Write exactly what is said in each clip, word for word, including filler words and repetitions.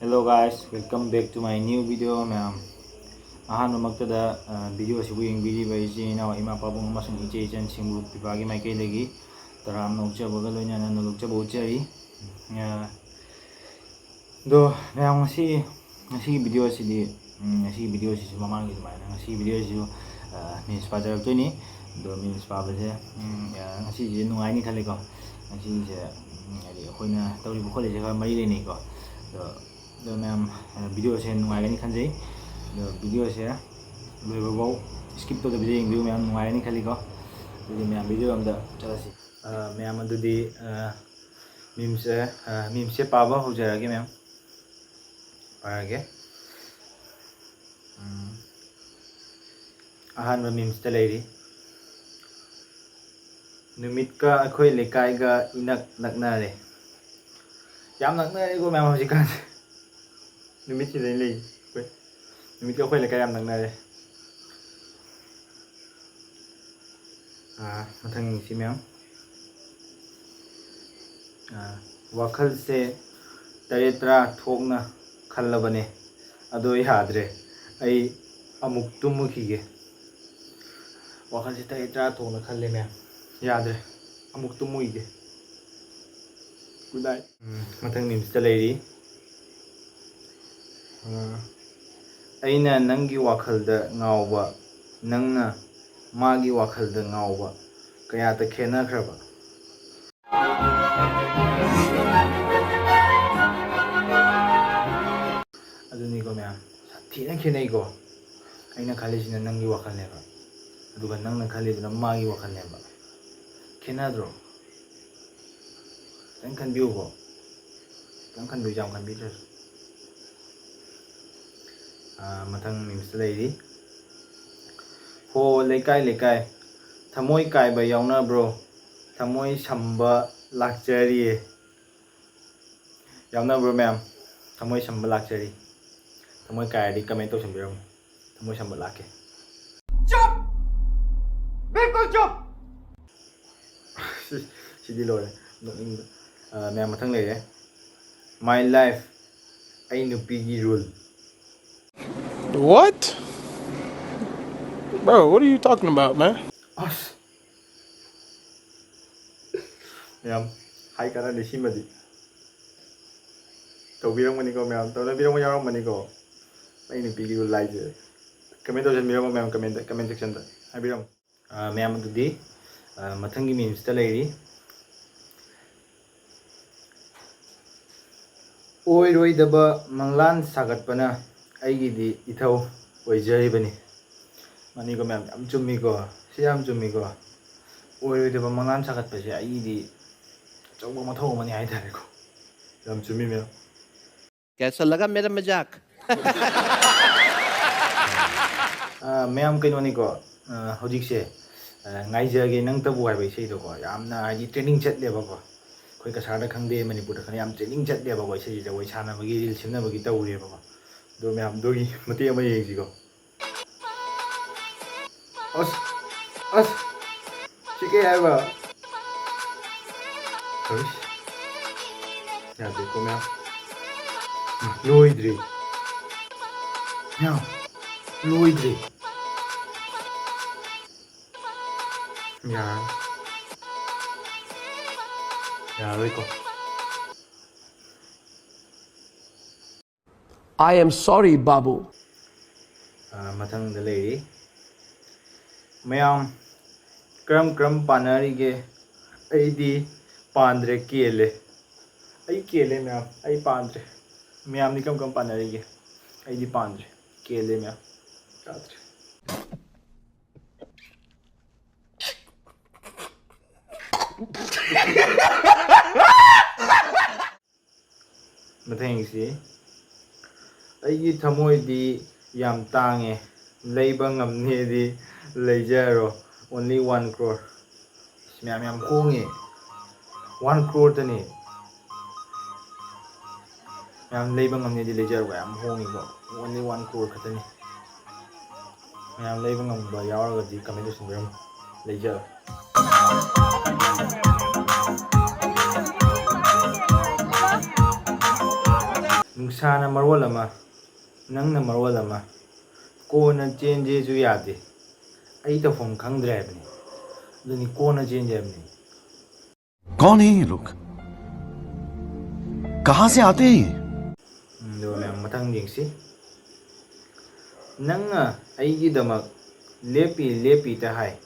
Hello guys, welcome back to my new video, ꯃꯌꯥꯝ꯫ ꯑꯍꯥꯟꯕꯃꯛꯇꯗ, ꯑ, video ꯑꯁꯤꯕꯨ ꯌꯦꯡꯕꯤꯔꯤꯕ ꯏꯆꯤꯟ ꯏꯅꯥꯎ, ꯏꯃꯥ ꯄꯥꯕꯨꯡ ꯑꯃꯁꯨꯡ ꯏꯆꯦ ꯏꯆꯟꯁꯤꯡꯕꯨ ꯄꯤꯕꯥꯒꯤ ꯃꯥꯏꯀꯩꯗꯒꯤ ꯇꯔꯥꯝꯅ ꯑꯣꯛꯆꯕꯒ ꯂꯣꯏꯅꯅ ꯅꯣꯂꯨꯛꯆꯕ ꯎꯠꯆꯔꯤ꯫ ꯑ, ꯑꯗꯣ ꯃꯌꯥꯝ, ꯉꯁꯤ, ꯉꯁꯤꯒꯤ video ꯑꯁꯤꯗꯤ, ꯎꯝ, ꯉꯁꯤꯒꯤ video ꯑꯁꯤꯁꯨ ꯃꯃꯥꯡꯒꯤ ꯑꯗꯨꯃꯥꯏꯅ ꯉꯁꯤꯒꯤ video ꯑꯁꯤꯁꯨ, ꯑ, memes ꯄꯥꯖꯔꯛꯇꯣꯏꯅꯤ꯫ ꯑꯗꯣ memes ꯄꯥꯕꯁꯦ, ꯎꯝ, ꯑ, ꯉꯁꯤꯁꯦ ꯅꯨꯡꯉꯥꯏꯅꯤ ꯈꯜꯂꯤꯀꯣ꯫ ꯉꯁꯤꯁꯦ, ꯎꯝ, ꯍꯥꯏꯗꯤ ꯑꯩꯈꯣꯏꯅ ꯇꯧꯔꯤꯕ ꯈꯣꯠꯂꯤꯁꯦ ꯈꯔ ꯃꯔꯤ ꯂꯩꯅꯩꯀꯣ꯫ ꯑꯗꯣ, ꯑꯗꯣ ꯃꯌꯥꯝ, ꯑ, video ꯑꯁꯦ ꯅꯨꯡꯉꯥꯏꯒꯅꯤ ꯈꯟꯖꯩ꯫ ꯑꯗꯣ video ꯑꯁꯦ ꯂꯣꯏꯕꯐꯥꯎ skip ꯇꯧꯗꯕꯤꯗ ꯌꯦꯡꯕꯤꯌꯨ ꯃꯌꯥꯝ, ꯅꯨꯡꯉꯥꯏꯒꯅꯤ ꯈꯜꯂꯤꯀꯣ꯫ ꯑꯗꯨꯗꯤ ꯃꯌꯥꯝ video ꯑꯝꯗ ꯆꯠꯂꯁꯤ꯫ ꯑ, ꯃꯌꯥꯝ ꯑꯗꯨꯗꯤ, ꯑ, memes ꯁꯦ, ꯑ, memes ꯁꯦ ꯄꯥꯕ ꯍꯧꯖꯔꯒꯦ ꯃꯌꯥꯝ꯫ ꯄꯥꯔꯒꯦ꯫ ꯎꯝ꯫ ꯑꯍꯥꯟꯕ memes ꯇ ꯂꯩꯔꯤ꯫ ꯅꯨꯃꯤꯠꯀ ꯑꯩꯈꯣꯏ ꯂꯩꯀꯥꯏꯒ ꯏꯅꯛ ꯅꯛꯅꯔꯦ꯫ ꯌꯥꯝ ꯅꯛꯅꯔꯦꯀꯣ ꯃꯌꯥꯝ ꯍꯧꯖꯤꯛꯀꯥꯟꯁꯦ꯫ ꯅꯨꯃꯤꯠꯁꯤꯗ ꯂꯩ ꯑꯩꯈꯣꯏ꯫ ꯅꯨꯃꯤꯠꯀ ꯑꯩꯈꯣꯏ ꯂꯩꯀꯥꯏ ꯌꯥꯝ ꯅꯛꯅꯔꯦ꯫ ꯑꯥ, ꯃꯊꯪ ꯌꯦꯡꯁꯤ ꯃꯌꯥꯝ꯫ ꯑꯥ, ꯋꯥꯈꯜꯁꯦ ꯇꯔꯦꯠ ꯇꯔꯥ ꯊꯣꯛꯅ ꯈꯜꯂꯕꯅꯦ, ꯑꯗꯣ ꯌꯥꯗ꯭ꯔꯦ, ꯑꯩ ꯑꯃꯨꯛ ꯇꯨꯝꯃꯨꯈꯤꯒꯦ꯫ ꯋꯥꯈꯜꯁꯦ ꯇꯔꯦꯠ ꯇꯔꯥ ꯊꯣꯛꯅ ꯈꯜꯂꯦ ꯃꯌꯥꯝ, ꯌꯥꯗ꯭ꯔꯦ, ꯑꯃꯨꯛ ꯇꯨꯝꯃꯨꯈꯤꯒꯦ꯫ Good night꯫ ꯎꯝ, ꯃꯊꯪ memes ꯇ ꯂꯩꯔꯤ꯫ ꯑꯥ, ꯑꯩꯅ ꯅꯪꯒꯤ ꯋꯥꯈꯜꯗ ꯉꯥꯎꯕ, ꯅꯪꯅ ꯃꯥꯒꯤ ꯋꯥꯈꯜꯗ ꯉꯥꯎꯕ, ꯀꯌꯥꯗ ꯈꯦꯠꯅꯈ꯭ꯔꯕ? ꯑꯗꯨꯅꯤꯀꯣ ꯃꯌꯥꯝ, ꯁꯥꯊꯤꯅ ꯈꯦꯠꯅꯩꯀꯣ꯫ ꯑꯩꯅ ꯈꯜꯂꯤꯁꯤꯅ ꯅꯪꯒꯤ ꯋꯥꯈꯜꯅꯦꯕ, ꯑꯗꯨꯒ ꯅꯪꯅ ꯈꯜꯂꯤꯗꯨꯅ ꯃꯥꯒꯤ ꯋꯥꯈꯜꯅꯦꯕ꯫ ꯈꯦꯠꯅꯗ꯭ꯔꯣ? ꯈꯤꯇꯪ ꯈꯟꯕꯤꯌꯨꯀꯣ꯫ ꯈꯤꯇꯪ ꯈꯟꯕꯤꯌꯨ, ꯌꯥꯝ ꯈꯟꯕꯤꯗ꯭ꯔꯁꯨ꯫ ꯑꯥ, ꯃꯊꯪ memes ꯇ ꯂꯩꯔꯤ꯫ ꯍꯣ ꯂꯩꯀꯥꯏ ꯂꯩꯀꯥꯏ, ꯊꯃꯣꯏ ꯀꯥꯏꯕ ꯌꯥꯎꯅꯕ꯭ꯔꯣ? ꯊꯃꯣꯏ ꯁꯝꯕ ꯂꯥꯛꯆꯔꯤꯌꯦ꯫ ꯌꯥꯎꯅꯕ꯭ꯔꯣ ꯃꯌꯥꯝ? ꯊꯃꯣꯏ ꯁꯝꯕ ꯂꯥꯛꯆꯔꯤ꯫ ꯊꯃꯣꯏ ꯀꯥꯏꯔꯗꯤ comment ꯇꯧꯁꯟꯕꯤꯔꯝꯃꯨ꯫ ꯊꯃꯣꯏ ꯁꯝꯕ ꯂꯥꯛꯀꯦ꯫ ꯆꯨꯞ! ꯕꯤꯜꯀꯨꯜ ꯆꯨꯞ! ꯁꯤ-, ꯁꯤꯗꯤ ꯂꯣꯏꯔꯦ꯫ ꯅꯣꯛꯅꯤꯡꯕ꯫ ꯑ, ꯃꯌꯥꯝ ꯃꯊꯪ ꯂꯩꯔꯦ꯫ My life, ꯑꯩ ꯅꯨꯄꯤꯒꯤ rule. What? Bro, what are you talking about, man? ꯑꯁ, ꯃꯌꯥꯝ, ꯍꯥꯏ ꯀꯥꯟꯅꯗꯦ ꯁꯤꯃꯗꯤ꯫ ꯇꯧꯕꯤꯔꯝꯒꯅꯤꯀꯣ ꯃꯌꯥꯝ, ꯇꯧꯅꯕꯤꯔꯝꯕ ꯌꯥꯎꯔꯝꯒꯅꯤꯀꯣ꯫ ꯑꯩ ꯅꯨꯄꯤꯒꯤ ꯔꯨꯜ ꯍꯥꯏꯁꯦ꯫ ꯀꯃꯦꯟ ꯇꯧꯁꯟꯕꯤꯔꯝꯃꯣ ꯃꯌꯥꯝ, ꯀꯃꯦꯟꯗ, ꯀꯃꯦꯟ ꯁꯦꯛꯁꯟꯗ ꯍꯥꯏꯕꯤꯔꯝꯃꯣ꯫ ꯑꯥ, ꯃꯌꯥꯝ, ꯑꯗꯨꯗꯤ, ꯑꯥ, ꯃꯊꯪꯒꯤ ꯃꯤꯝꯁꯇ ꯂꯩꯔꯤ꯫ ꯑꯣꯏꯔꯣꯏꯗꯕ ꯃꯪꯂꯥꯟ ꯁꯥꯒꯠꯄꯅ ꯑꯩꯒꯤꯗꯤ ꯏꯊꯧ ꯑꯣꯏꯖꯔꯤꯕꯅꯤ꯫ ꯃꯥꯅꯤꯀꯣ ꯃꯌꯥꯝ, ꯌꯥꯝ ꯆꯨꯝꯃꯤꯀꯣ꯫ ꯁꯤ ꯌꯥꯝ ꯆꯨꯝꯃꯤꯀꯣ꯫ ꯑꯣꯏꯔꯣꯏꯗꯕ ꯃꯪꯂꯥꯟ ꯁꯥꯒꯠꯄꯁꯦ ꯑꯩꯒꯤꯗꯤ ꯑꯆꯧꯕ ꯃꯊꯧ ꯑꯃꯅꯤ ꯍꯥꯏꯇꯥꯔꯦꯀꯣ꯫ ꯌꯥꯝ ꯆꯨꯝꯃꯤ ꯃꯌꯥꯝ꯫ कैसा लगा मेरा मजाक? ꯑꯥ, ꯃꯌꯥꯝ, ꯀꯩꯅꯣꯅꯤꯀꯣ, ꯑꯥ, ꯍꯧꯖꯤꯛꯁꯦ, ꯑꯥ, ꯉꯥꯏꯖꯒꯦ ꯅꯪꯇꯕꯨ ꯍꯥꯏꯕ ꯏꯁꯩꯗꯣꯀꯣ, ꯌꯥꯝꯅ ꯍꯥꯏꯗꯤ ꯇ꯭ꯔꯦꯟꯗꯤꯡ ꯆꯠꯂꯦꯕꯀꯣ꯫ ꯑꯩꯈꯣꯏ ꯀꯁꯥꯔꯗ ꯈꯪꯗꯦ, ꯃꯅꯤꯄꯨꯔꯗ ꯈꯪꯗꯦ, ꯌꯥꯝ ꯇ꯭ꯔꯦꯟꯗꯤꯡ ꯆꯠꯂꯦꯕꯀꯣ ꯏꯁꯩꯁꯦ, ꯖꯒꯣꯏ ꯁꯥꯟꯅꯕꯒꯤ, ꯔꯤꯜ ꯁꯦꯝꯅꯕꯒꯤ ꯇꯧꯔꯦꯕꯀꯣ꯫ ꯑꯗꯣ ꯃꯌꯥꯝ, ꯑꯗꯨꯒꯤ ꯃꯇꯦꯛ ꯑꯃ ꯌꯦꯡꯁꯤꯀꯣ꯫ ꯑꯁ, ꯑꯁ, ꯁꯤ ꯀꯩ ꯍꯥꯏꯕ? ꯑꯁ, ꯌꯥꯗꯦꯀꯣ ꯃꯌꯥꯝ꯫ ꯂꯣꯏꯗ꯭ꯔꯤ꯫ ꯃꯌꯥꯝ, ꯂꯣꯏꯗ꯭ꯔꯤ꯫ ꯌꯥꯔꯣꯏ꯫ ꯌꯥꯔꯣꯏꯀꯣ꯫ I am sorry, Babu. ꯑꯥ, ꯃꯊꯪꯗ ꯂꯩꯔꯤ꯫ ꯃꯌꯥꯝ, ꯀꯔꯝ ꯀꯔꯝ ꯄꯥꯟꯅꯔꯤꯒꯦ? ꯑꯩꯗꯤ ꯄꯥꯟꯗ꯭ꯔꯦ, ꯀꯦꯜꯂꯦ꯫ ꯑꯩ ꯀꯦꯜꯂꯦ ꯃꯌꯥꯝ, ꯑꯩ ꯄꯥꯟꯗ꯭ꯔꯦ꯫ ꯃꯌꯥꯝꯗꯤ ꯀꯔꯝ ꯀꯔꯝ ꯄꯥꯟꯅꯔꯤꯒꯦ? ꯑꯩꯗꯤ ꯄꯥꯟꯗ꯭ꯔꯦ, ꯀꯦꯜꯂꯦ ꯃꯌꯥꯝ, ꯌꯥꯗ꯭ꯔꯦ꯫ ꯃꯊꯪꯒꯤꯁꯤ, ꯑꯩꯒꯤ ꯊꯃꯣꯏꯗꯤ ꯌꯥꯝ ꯇꯥꯡꯉꯦ, ꯂꯩꯕ ꯉꯝꯅꯦꯗꯤ ꯂꯩꯖꯔꯣ, only one crore꯫ ꯑꯁ, ꯃꯌꯥꯝ ꯌꯥꯝ ꯍꯣꯡꯉꯦ, one crore ꯇꯅꯦ꯫ ꯃꯌꯥꯝ ꯂꯩꯕ ꯉꯝꯅꯦꯗꯤ ꯂꯩꯖꯔꯣ, ꯌꯥꯝ ꯍꯣꯡꯉꯤꯀꯣ, only one crore ꯈꯛꯇꯅꯤ꯫ ꯃꯌꯥꯝ ꯂꯩꯕ ꯉꯝꯕ ꯌꯥꯎꯔꯒꯗꯤ ꯀꯃꯦꯟ ꯇꯧꯁꯟꯕꯤꯔꯝꯃꯨ, ꯂꯩꯖꯔꯣ꯫ ꯅꯨꯡꯁꯥꯅ ꯃꯔꯣꯜ ꯑꯃ, ꯅꯪꯅ ꯃꯔꯣꯜ ꯑꯃ, ꯀꯣꯟꯅ ꯆꯦꯟꯖꯦꯁꯨ ꯌꯥꯗꯦ꯫ ꯑꯩ ꯇꯧꯐꯝ ꯈꯪꯗ꯭ꯔꯦ ꯍꯥꯏꯕꯅꯤ꯫ ꯑꯗꯨꯅꯤ, ꯀꯣꯟꯅ ꯆꯦꯟꯖꯦ ꯍꯥꯏꯕꯅꯤ꯫ कौन है ये लोग? कहां से आते हैं ये? ꯎꯝ, ꯑꯗꯨꯒ ꯃꯌꯥꯝ ꯃꯊꯪ ꯌꯦꯡꯁꯤ꯫ ꯅꯪꯅ ꯑꯩꯒꯤꯗꯃꯛ ꯂꯦꯞꯄꯤ ꯂꯦꯞꯄꯤꯗ ꯍꯥꯏ,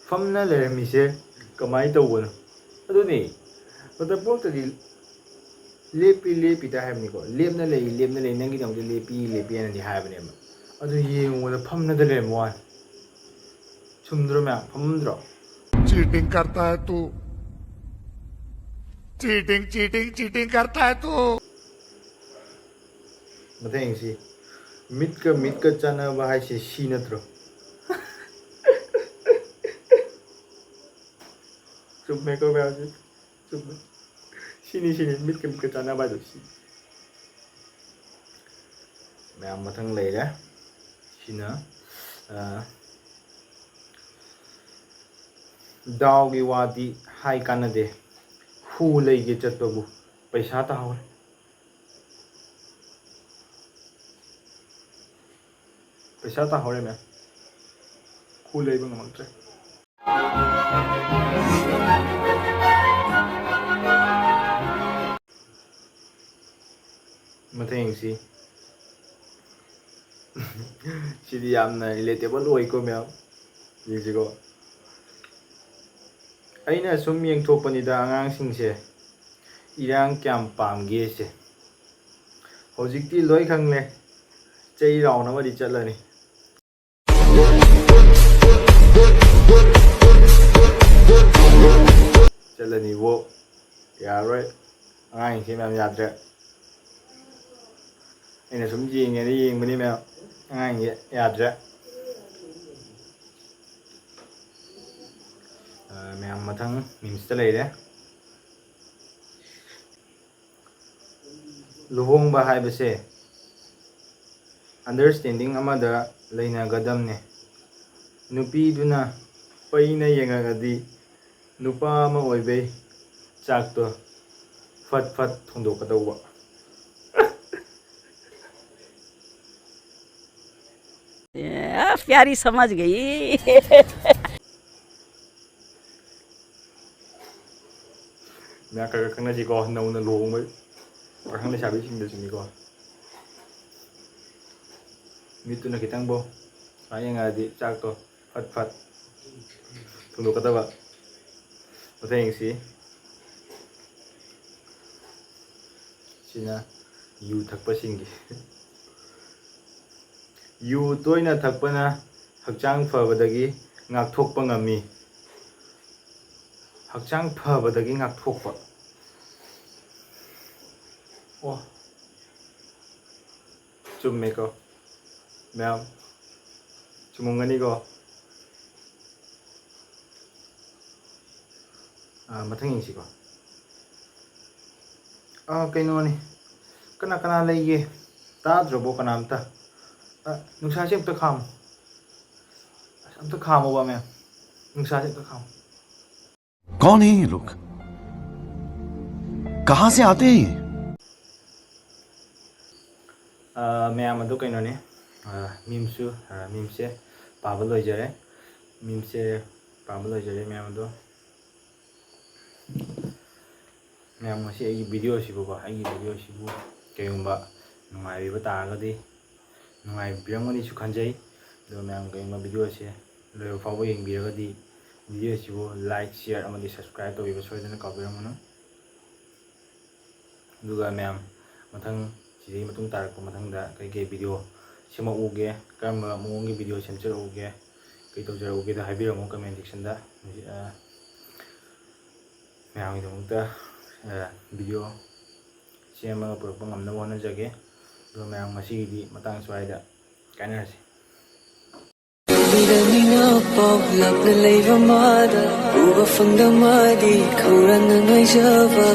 ꯐꯝꯅ ꯂꯩꯔꯝꯃꯤꯁꯦ ꯀꯃꯥꯏꯅ ꯇꯧꯕꯅꯣ? ꯑꯗꯨꯅꯤ, ꯃꯇꯝ ꯄꯨꯝꯅꯃꯛꯇꯗꯤ ꯂꯦꯞꯄꯤ ꯂꯦꯞꯄꯤꯗ ꯍꯥꯏꯕꯅꯤꯀꯣ, ꯂꯦꯞꯅ ꯂꯩ ꯂꯦꯞꯅ ꯂꯩ, ꯅꯪꯒꯤꯗꯃꯛꯇ ꯂꯦꯞꯄꯤ ꯂꯦꯞꯄꯤ ꯍꯥꯏꯅꯗꯤ ꯍꯥꯏꯕꯅꯦꯕ꯫ ꯑꯗꯨ ꯌꯦꯡꯉꯨꯕꯗ ꯐꯝꯅꯗ ꯂꯩꯔꯝꯕ ꯋꯥꯅꯤ꯫ ꯆꯨꯝꯗ꯭ꯔꯣ ꯃꯌꯥꯝ? ꯐꯝꯗ꯭ꯔꯣ? चीटिंग करता है तू। चीटिंग चीटिंग चीटिंग करता है तू। ꯃꯊꯪꯁꯤ, ꯃꯤꯠꯀ ꯃꯤꯠꯀ ꯆꯥꯟꯅꯕ ꯍꯥꯏꯁꯦ ꯁꯤ ꯅꯠꯇ꯭ꯔꯣ? ꯆꯨꯝꯃꯦꯀꯣ ꯃꯌꯥꯝꯁꯤ? ꯆꯨꯝꯃꯦ꯫ ꯁꯤꯅꯤ, ꯁꯤꯅꯤ, ꯃꯤꯠꯀ ꯃꯤꯠꯀ ꯆꯥꯟꯅꯕ ꯍꯥꯏꯗꯣ ꯁꯤ꯫ ꯃꯌꯥꯝ ꯃꯊꯪ ꯂꯩꯔꯦ꯫ ꯁꯤꯅ, ꯑ, ꯗꯥꯎꯒꯤ ꯋꯥꯗꯤ ꯍꯥꯏ ꯀꯥꯟꯅꯗꯦ, ꯍꯨ ꯂꯩꯒꯦ ꯆꯠꯄꯕꯨ ꯄꯩꯁꯥ ꯇꯥꯍꯧꯔꯦ꯫ ꯄꯩꯁꯥ ꯇꯥꯍꯧꯔꯦ ꯃꯌꯥꯝ꯫ ꯈꯨ ꯂꯩꯕ ꯉꯝꯃꯛꯇ꯭ꯔꯦ꯫ ꯃꯊꯪꯁꯤ꯫ ꯁꯤꯗꯤ ꯌꯥꯝꯅ relatable ꯑꯣꯏꯀꯣ ꯃꯌꯥꯝ꯫ ꯌꯦꯡꯁꯤꯀꯣ꯫ ꯑꯩꯅ ꯁꯨꯝ ꯌꯦꯡꯊꯣꯛꯄꯅꯤꯗ ꯑꯉꯥꯡꯁꯤꯡꯁꯦ, ꯏꯔꯥꯡ ꯀꯌꯥꯝ ꯄꯥꯝꯒꯦꯁꯦ꯫ ꯍꯧꯖꯤꯛꯇꯤ ꯂꯣꯏ ꯈꯪꯂꯦ꯫ ꯆꯩ ꯔꯥꯎꯟ ꯑꯃꯗꯤ ꯆꯠꯂꯅꯤ꯫ ꯆꯠꯂꯅꯤꯕꯣ꯫ ꯌꯥꯔꯣꯏ꯫ ꯑꯉꯥꯡꯁꯤꯡꯁꯦ ꯃꯌꯥꯝ ꯌꯥꯗ꯭ꯔꯦ꯫ ꯑꯩꯅ ꯁꯨꯝ ꯌꯦꯡꯉꯦꯅ ꯌꯦꯡꯕꯅꯤ ꯃꯌꯥꯝ꯫ ꯑꯉꯥꯡꯁꯦ ꯌꯥꯗ꯭ꯔꯦ꯫ ꯑ, ꯃꯌꯥꯝ ꯃꯊꯪ ꯃꯤꯝꯁꯇ ꯂꯩꯔꯦ꯫ ꯂꯨꯍꯣꯡꯕ ꯍꯥꯏꯕꯁꯦ understanding ꯑꯃꯗ ꯂꯩꯅꯒꯗꯝꯅꯦ꯫ ꯅꯨꯄꯤꯗꯨꯅ ꯄꯩꯅ ꯌꯦꯡꯉꯛꯑꯗꯤ ꯅꯨꯄꯥ ꯑꯃ ꯑꯣꯏꯕꯩ ꯆꯥꯛꯇꯣ ꯐꯠ ꯐꯠ ꯊꯣꯡꯗꯣꯛꯀꯗꯧꯕ꯫ आ, प्यारी समझ गई। ꯃꯌꯥꯝ ꯈꯔ ꯈꯔ ꯈꯪꯅꯁꯤꯀꯣ, ꯅꯧꯅ ꯂꯨꯍꯣꯡꯕ ꯄꯥꯈꯪ ꯂꯩꯁꯥꯕꯤꯁꯤꯡꯗꯁꯨꯅꯤꯀꯣ꯫ ꯃꯤꯠꯇꯨꯅ ꯈꯤꯇꯪꯕꯨ ꯁꯨꯃꯥꯏꯅ ꯌꯦꯡꯉꯛꯑꯗꯤ ꯆꯥꯛꯇꯣ ꯐꯠ ꯐꯠ ꯊꯣꯡꯗꯣꯛꯀꯗꯕ꯫ ꯃꯊꯪ ꯌꯦꯡꯁꯤ꯫ ꯁꯤꯅ ꯌꯨ ꯊꯛꯄꯁꯤꯡꯒꯤ꯫ ꯌꯨ ꯇꯣꯏꯅ ꯊꯛꯄꯅ ꯍꯛꯆꯥꯡ ꯐꯕꯗꯒꯤ ꯉꯥꯛꯊꯣꯛꯄ ꯉꯝꯃꯤ꯫ ꯍꯛꯆꯥꯡ ꯐꯕꯗꯒꯤ ꯉꯥꯛꯊꯣꯛꯄ꯫ ꯑꯣ, ꯆꯨꯝꯃꯦꯀꯣ ꯃꯌꯥꯝ? ꯆꯨꯝꯃꯝꯒꯅꯤꯀꯣ? ꯑꯥ, ꯃꯊꯪ ꯌꯦꯡꯁꯤꯀꯣ꯫ ꯑꯥ, ꯀꯩꯅꯣꯅꯤ, ꯀꯅꯥ ꯀꯅꯥ ꯂꯩꯒꯦ? ꯇꯥꯗ꯭ꯔꯕꯣ ꯀꯅꯥꯝꯇ? ꯑ, ꯅꯨꯡꯁꯥꯁꯦ ꯑꯝꯇ ꯈꯥꯝꯃꯣ꯫ ꯑꯁ, ꯑꯝꯇ ꯈꯥꯝꯃꯣꯕ ꯃꯌꯥꯝ, ꯅꯨꯡꯁꯥꯁꯦ ꯑꯝꯇ ꯈꯥꯝꯃꯣ꯫ कौन है ये लोग? कहाँ से आते हैं ये? ꯑ, ꯃꯌꯥꯝ ꯑꯗꯣ ꯀꯩꯅꯣꯅꯦ, ꯑ, ꯃꯤꯝꯁꯨ, ꯑ, ꯃꯤꯝꯁꯦ ꯄꯥꯕ ꯂꯣꯏꯖꯔꯦ꯫ ꯃꯤꯝꯁꯦ ꯄꯥꯕ ꯂꯣꯏꯖꯔꯦ ꯃꯌꯥꯝ ꯑꯗꯣ꯫ ꯃꯌꯥꯝ, ꯉꯁꯤ ꯑꯩꯒꯤ ꯚꯤꯗꯤꯑꯣꯁꯤꯕꯨꯀꯣ, ꯑꯩꯒꯤ ꯚꯤꯗꯤꯑꯣꯁꯤꯕꯨ ꯀꯩꯒꯨꯝꯕ ꯅꯨꯡꯉꯥꯏꯕꯤꯕ ꯇꯥꯔꯒꯗꯤ, ꯅꯨꯡꯉꯥꯏꯕꯤꯔꯝꯒꯅꯤꯁꯨ ꯈꯟꯖꯩ꯫ ꯑꯗꯨꯒ ꯃꯌꯥꯝ ꯀꯩꯒꯨꯝꯕ ꯚꯤꯗꯤꯑꯣꯁꯦ ꯂꯣꯏꯕ ꯐꯥꯎꯕ ꯌꯦꯡꯕꯤꯔꯒꯗꯤ, ꯚꯤꯗꯤꯑꯣꯁꯤꯕꯨ like, share ꯑꯃꯗꯤ subscribe ꯇꯧꯕꯤꯕ ꯁꯣꯏꯗꯅ ꯀꯥꯎꯕꯤꯔꯝꯒꯅꯨ꯫ ꯑꯗꯨꯒ ꯃꯌꯥꯝ, ꯃꯊꯪ, ꯁꯤꯗꯒꯤ ꯃꯇꯨꯡ ꯇꯥꯔꯛꯄ ꯃꯊꯪꯗ ꯀꯩꯀꯩ ꯚꯤꯗꯤꯑꯣ ꯁꯦꯝꯃꯛꯎꯒꯦ, ꯀꯔꯝꯕ ꯃꯑꯣꯡꯒꯤ ꯚꯤꯗꯤꯑꯣ ꯁꯦꯝꯖꯔꯛꯎꯒꯦ, ꯀꯩ ꯇꯧꯖꯔꯛꯎꯒꯦꯗꯣ ꯍꯥꯏꯕꯤꯔꯝꯃꯣ comment section ꯗ꯫ ꯑ, ꯃꯌꯥꯝꯒꯤꯗꯃꯛꯇ, ꯑ, ꯚꯤꯗꯤꯑꯣ ꯁꯦꯝꯃꯒ ꯄꯨꯔꯛꯄ ꯉꯝꯅꯕ ꯍꯣꯠꯅꯖꯒꯦ꯫ ꯑꯗꯣ ꯃꯌꯥꯝ, ꯉꯁꯤꯒꯤꯗꯤ ꯃꯇꯥꯡ ꯁ꯭ꯋꯥꯏꯗ ꯀꯥꯏꯅꯔꯁꯤ꯫ ꯃꯤꯔꯝꯅ ꯄꯥꯎ ꯂꯥꯞꯅ ꯂꯩꯕ ꯃꯥꯗ ꯎꯕ ꯐꯪꯗ ꯃꯥꯗꯤ ꯈꯧꯔꯥꯡꯅ ꯉꯥꯏꯖꯕ